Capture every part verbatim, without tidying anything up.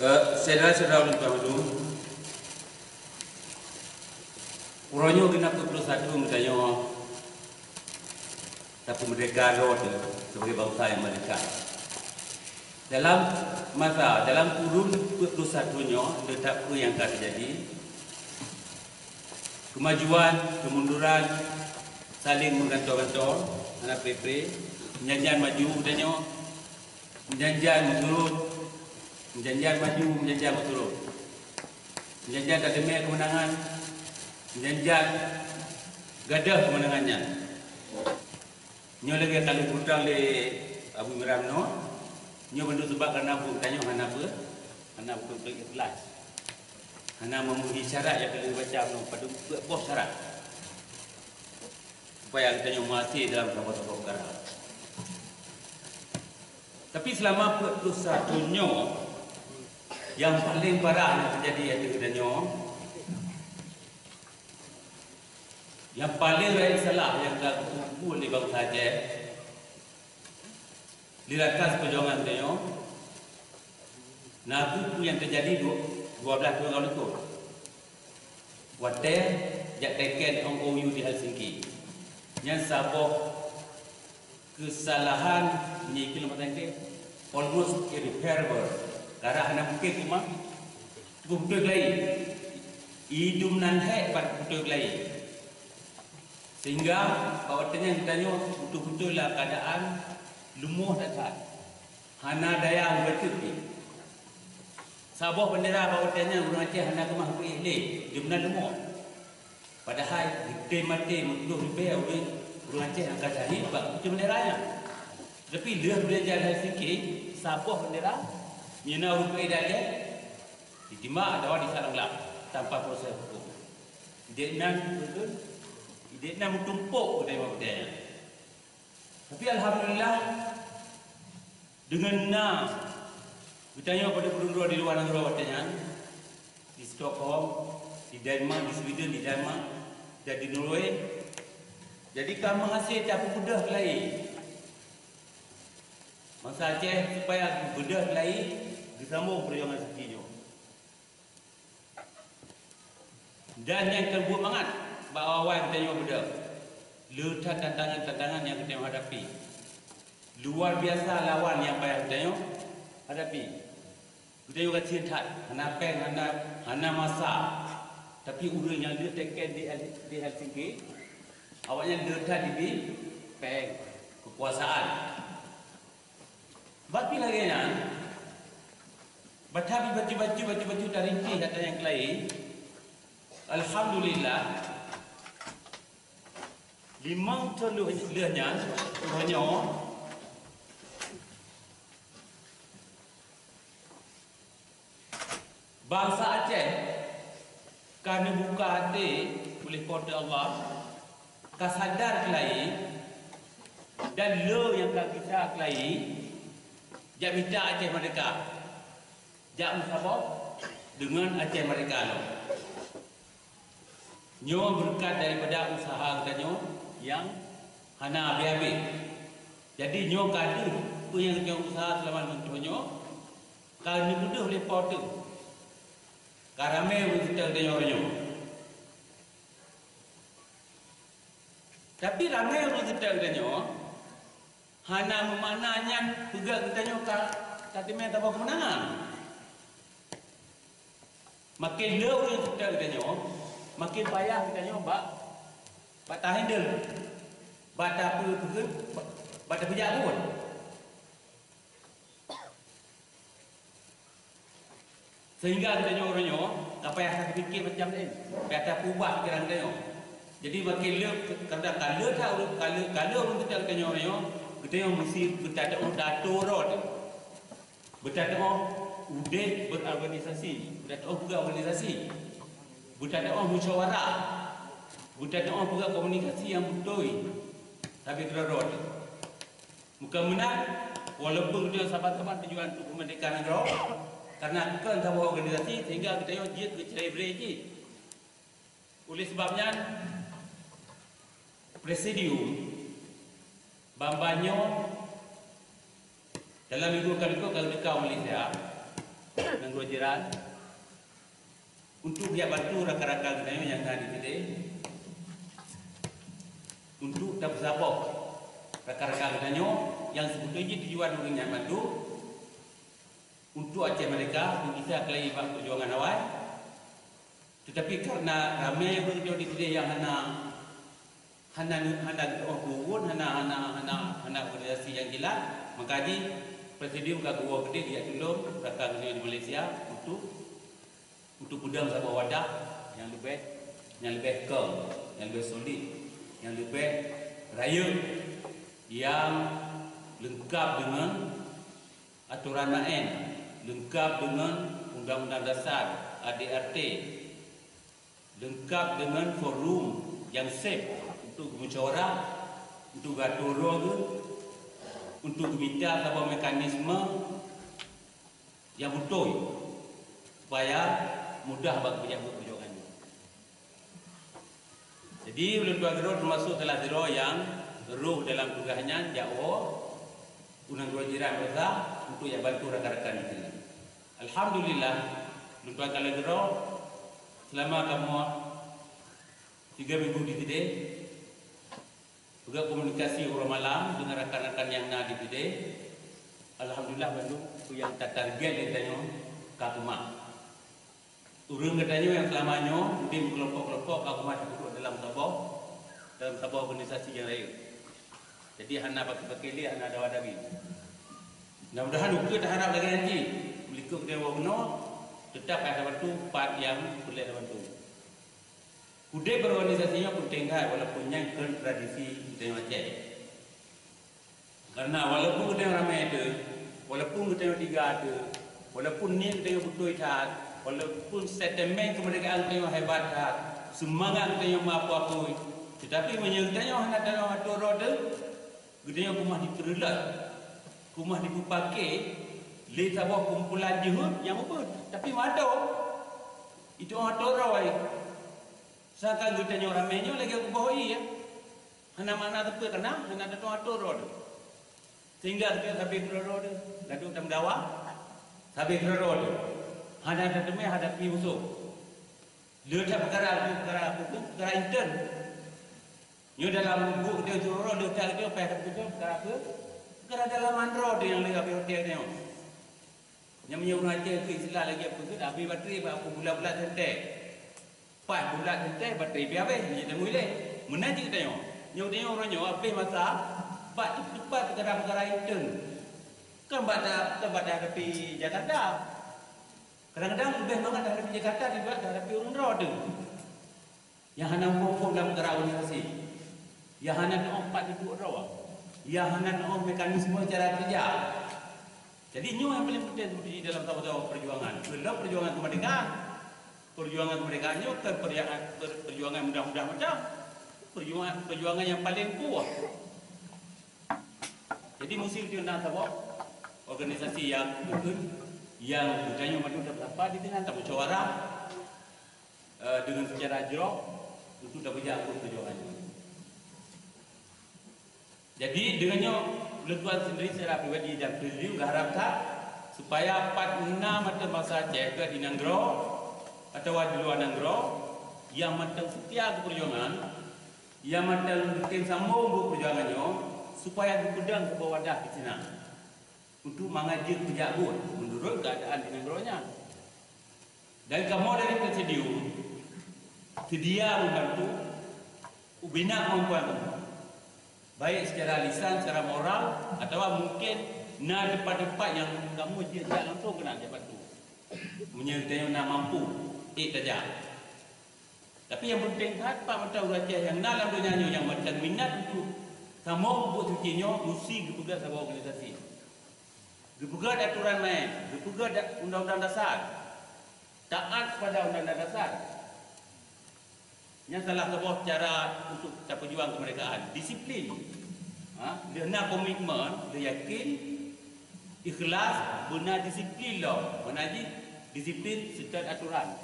Eh, syedara-syedara ulôn tuan mandum, uroe nyoe genap peuet ploh satu geutanyoe tapeumeurdeka droe teuh sebagai bansa nyang meurdeka. Dalam masa, dalam kurun peuet ploh satu nyoe, le that peue nyang ka teujadi, keumajuan, keumunduran, saléng meugantoe-gantoe, hana pré-pré, meujan-jan maju geutanyoe, meujan-jan meusurot, meujan-jan maju, meujan-jan meusurot. Meujan-jan tateumé keumeunangan, meujan-jan gadôh keumeunangan nyan. Nyoe lagèe ka lheueh peutang lé Abu Imran nyoe, nyoe bandum sabab kareuna buet tanyoe hana beu-, hana beutôi-beutôi ikhlas. Hana memenuhi syarat nyang ka lheueh baca nyoe, padub peuet boh syarat. Supaya geutanyoe meuhasé dalam saboh-saboh peukara. Tapi seulama peuet ploh satu nyoe, nyang paleng parah nyang teujadi ateueh geutanyoe, nyang paleng rayeuk salah nyang ka geupeubuet lé bansa Aceh, di rakan peujuangan geutanyoe, na kheueh peue nyang teujadi du-, dua blaih thôn lalu likot. Watèe jak teken M O U di Helsinki. Nyan saboh keusalahan nyang keu lam bahasa Inggris almost irreparable. Karab hana mungken teuma beutôi-beutôi keulai. Idum nan hék pat beutôi keulai. Sehingga bak watèe nyan geutanyoe beutôi-beutôi lam keuadaan leumoh that-that. Hana daya meuganteuk pih. Saboh bendera bak watèe nyan ureueng Aceh hana keumah geuék lé, di meunan leumoh. Padahai geutem maté meuploh ribèe ureueng, ureueng Aceh nyang ka syahid bak kutem bendera nyan. Tapi lheueh beureujang Helsinki, saboh bendera, meunyoe na ureueng peuék daleh, jitimbak atawa jisat lam glab tanpa proses huköm. Idéh nan beutôi, idéh nan meutumpôk keutai bak watèe nyan. Tapi alhamdulillah, deungon na geutanyoe padub droe-droe di luwa nanggroe watèe nyan, di Stockholm, di Denmark, di Sweden, di Denmark, dan di Norway. Jadi ka meuhasé tapeubeudôh keulai bansa Aceh supaya geubeudôh keulai geusambông peujuangan seuti nyoe. Dan nyang keu buet mangat bak awai-awai geutanyoe beudôh, le that tantangan-tantangan nyang geutanyoe hadapi. Luar biasa lawan nyang payah geutanyoe hadapi. Geutanyoe gasien that, hana péng, hana, hana masa. Tapi ureueng nyang le teken di, di Helsinki, awaknyan le that jibi péng, keukuasaan. Bak pih lagèe nyan, bak that bacut-bacut, bacut-bacut tarintéh ata nyang keulai. Alhamdulillah, limong thôn lheueh, lheueh nyan, uroe nyoe, bansa Aceh ka neubuka até uleh Po teu Allah, ka sadar keulai, dan le nyang ka gisa keulai, jak mita Aceh meurdeka, jak meusaboh deungon Aceh meurdeka lom. Nyoe beureukat daripada useuha geutanyoe nyang hana habéh-habéh. Jadi, nyoe ka deuh peue nyang geutanyoe useuha seulama limong thôn nyoe, ka neubeudôh lé Po teu. Ka ramé ureueng seutôt geutanyoe uroe nyoe. Tapi, ramé ureueng seutôt geutanyoe hana meumakna nyan peugah geutanyoe ka, ka teumé saboh keumeunangan. Makin le ureueng seutôt geutanyoe, makin payah geutanyoe bak, bak tahandle, bak tapeu-, bak tapeujak buet. Sehingga geutanyoe uroe nyoe ka payah tapike macam laén, payah tapeubah pikeran geutanyoe. Jadi, makin le, kadang ka le that ureueng, ka le, ka le ureueng seutôt geutanyoe uroe nyoe, geutanyoe meusti beutatu'oh tato droe teuh. Beutatu'oh udép berorganisasi, beutatu'oh peugah organisasi, beutatu'oh musyawarah, beutatu'oh peugah komunikasi nyang beutôi sabe keudroe-droe. Meukeumeunan, walaupun geutanyoe saban-saban tujuan untuk peumeurdeka nanggroe, karena kon saboh organisasi sehingga geutanyoe jeuet keu cerai-berai jih. Oleh sebab nyan, Presidium banbanyoe dalam minggu ka likot ka geudeungoe Malaysia, nanggroe jiran, untuk jak bantu rakan-rakan geutanyoe nyang na di Pidie, untuk tapeusaboh rakan-rakan geutanyoe nyang sibeutôi jih tujuan ureuëng nyan bantu untuk Aceh Merdeka, beugisa keuhai bak peujuangan awai. Tetapi karena ramé ureuëng di Pidie nyang hana hana hana geutu'oh peue-peue, hana hana hana hana organisasi nyang jelas, maka jih presidium ka geuwoe keudeh geujak tulông rakan geutanyoe di Malaysia untuk untuk peudong saboh wadah nyang leubeh nyang leubeh keung, nyang leubeh solid, nyang leubeh rayeuk, nyang leungkab deungon atoran maén, leungkab deungon Undang-Undang Dasar, A D R T, leungkab deungon forum nyang safe untuk geumusyawarah, untuk geuatô droe geuh, untuk geumita saboh mekanisme nyang beutôi supaya mudah bak pejabat peujuangan nyoe. Jadi ulôn tuan keudroe teumasuk salah sidroe nyang rôh dalam tugaih nyan jak woe u nanggroe jiran Baroesa untuk jak bantu rakan-rakan di sinan. Alhamdulillah, ulôn tuan kalon keudroe, seulama kamoe tiga minggu di Pidie, peugah komunikasi uroe malam deungon rakan-rakan nyang na di Pidie. Alhamdulillah, bandum peue nyang tatarget lé tanyoe ka keumah. Ureuëng geutanyoe nyang seulama nyoe udeb meukelompok-kelompok ka keumah jipeuduek dalam saboh dalam saboh organisasi nyang rayeuk. Jadi hana paké-paké lé, hana dawa-dawi. Mudah-mudahan ukeue taharab lagée nyan jih, meulikot geutanyoe woe keunoe, teutap payah tabantu pat nyang peureulée tabantu. Udeb organisasi nyoe peunteng that, walaupun nyan kon tradisi geutanyoe Aceh. Karena walaupun geutanyoe ramé teuh, walaupun geutanyoe tiga teuh, walaupun niet geutanyoe beutôi that, walaupun sentimen keumeurdekaan geutanyoe hebat that, seumangat geutanyoe meuapui-apui, teutapi meunyoe geutanyoe hana tanoh atô droe teuh, geutanyoe keumah jipeureulot, keumah jipeupaké lé saboh kumpulan jeuhet nyang ubit, tapi meuatô. Itu atô droe. Sedangkan geutanyoe ramé nyoe lagée kuboh ie, ya. Hana makna teupeu kana, hana tatu'oh atô droe teuh. Sehingga sabe-sabe keudroe-droe teuh, ladôm tameudawa, sabe keudroe-droe teuh. Hana tateumé hadapi musoh. Le that peukara, peukara, peukara intern. Nyoe dalam buet geutanyoe keudroe-droe, le that geutanyoe payah tapeugah peukara peue? Peukara dalam droe teuh nyang le habéh watée geutanyoe. Nyang meunyoe ureuëng Aceh keu istilah lagée peue, habéh baterai bak bulat-bulat sentée. Paih bulat sentée, baterai pih habéh, nyan teungui lé. Meunan cit geutanyoe. Nyoe geutanyoe uroe nyoe habéh masa bak teupat peukara-peukara intern. Kon bak ta-, kon bak tahadapi Jakarta. Kadang-kadang leubeh mangat tahadapi Jakarta daripada tahadapi ureuëng droe teuh. Nyang hana muphom-phom lam peukara organisasi, nyang hana teu'oh pat duduek droe, nyang hana teu'oh mekanisme cara kerja. Jadi nyoe nyang paling penting seubeutoe jih dalam saboh-saboh perjuangan. Keulom perjuangan keumeurdekaan. Perjuangan keumeurdekaan nyoe kon perjuangan, per-, perjuangan mudah-mudah macam. Perjuangan, perjuangan nyang paling kuat. Jadi musim tu na saboh organisasi nyang beutôi, nyang geutanyoe mandum tapeusapa di sinan, tamusyawarah, eh, dengan secara jroh untuk tapeujak ureuëng tujuan nyoe. Jadi dengan nyoe ulôn tuan sendiri secara pribadi dan pribadi mengharapkan supaya pat na mata masa Aceh di nanggroe atawa di luar nanggroe yang mantong setia ke perjuangan, yang mantong bikin sambung buat perjuangan nyoe supaya dipeudong sebuah wadah di sini. Untuk mangat jeuet peujak buet meunurot keuadaan di nanggroe nyan. Dan kamoe dari presidium seudia membantu ubina kemampuan kamoe, baik secara lisan, secara moral, atawa mungkin na tempat-tempat nyang kamoe jeuet jak langsung keunan jak bantu. Meunyoe geutanyoe na mampu, ék tajak. Tapi nyang peunteng that, pat mantong ureuëng Aceh nyang na lam donya nyoe nyang mantong minat untuk kamoe peubuet suci nyoe, musti geupeugah saboh organisasi. Geupeugah atoran main, geupeugah da-, undang-undang dasar. Taat kepada undang-undang dasar. Nyan salah saboh cara untuk tapeujuang keumeurdekaan. Disiplin. Ha? Lheueh na komitmen, lheueh yakin, ikhlas, beuna disiplin lom. Meunan jih disiplin seutôt atoran.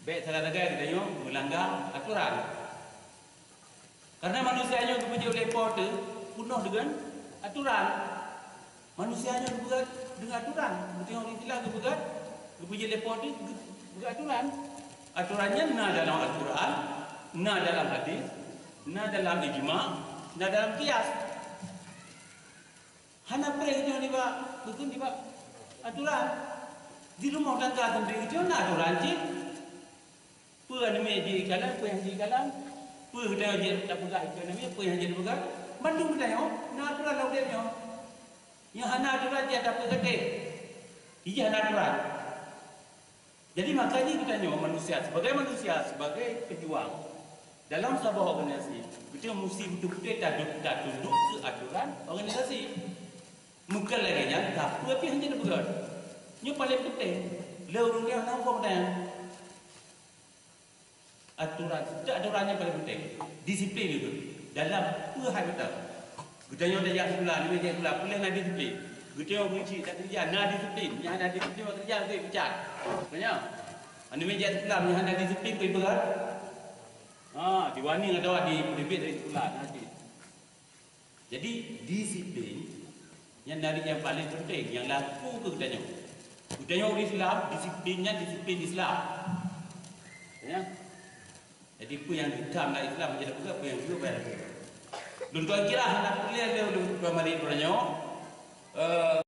Bék salah sagai geutanyoe meulangga atoran. Karena manusia nyoe geupeujeuet lé Po teuh peunoh deungon atoran. Manusia nyoe geupeugah deungon atoran. Geutanyoe ureuëng Islam geupeugah Peue jeuet lé Po teuh geu-, geu atoran. Atoran nyan na dalam Al-Quran, na dalam hadis, na dalam ijma, na dalam qiyas. Hana preh geutanyoe nibak, bukon nibak atoran. Di rumoh tangga sendiri geutanyoe na atoran cit. Peue aneuk miet jikalon, peue nyang jikalon. Peue geutanyoe jeuet tapeugah keu aneuk miet, peue nyang jeuet tapeugah. Bandum geutanyoe na atoran lam udeb nyoe. Nyang hana atoran jeuet tapeugah teuh. Ijih hana atoran. Jadi, makajih geutanyoe manusia, sebagai manusia, sebagai pejuang dalam saboh organisasi, geutanyoe musti beutôi-beutôi tadu-, tatunduk keu atoran organisasi. Meukeulagèe nyan, tapi hana tapeugah. Nyoe paleng penting. Lé ureueng nyang na huköm dan atoran, setiap atoran nyang paleng penting. Disiplin itu dalam peue hai meuteuk. Geutanyoe tajak sikula, nyoe jak sikula, peue na disiplin. Geutanyoe meucik, takeureuja, na disiplin. Nyang hana disiplin, takeureuja, takeureuja. Tanya. Aneuk miet jak sikula, nyang hana disiplin, peue ipeugah? Ha, diwani atawa dipeuteubiet dari sikula, na cit. Jadi, disiplin nyan dari nyang paleng penting, nyang laku keu geutanyoe. Geutanyoe ureueng Islam, disiplin nyan disiplin Islam. Ya. Jadi, peue nyang geutam lam Islam, jadi peugah, peue nyang jeuet, peue nyang jeuet. Lôn tuan kira hana peureulèe lé lôn tuan mari uroe nyoe. Eh,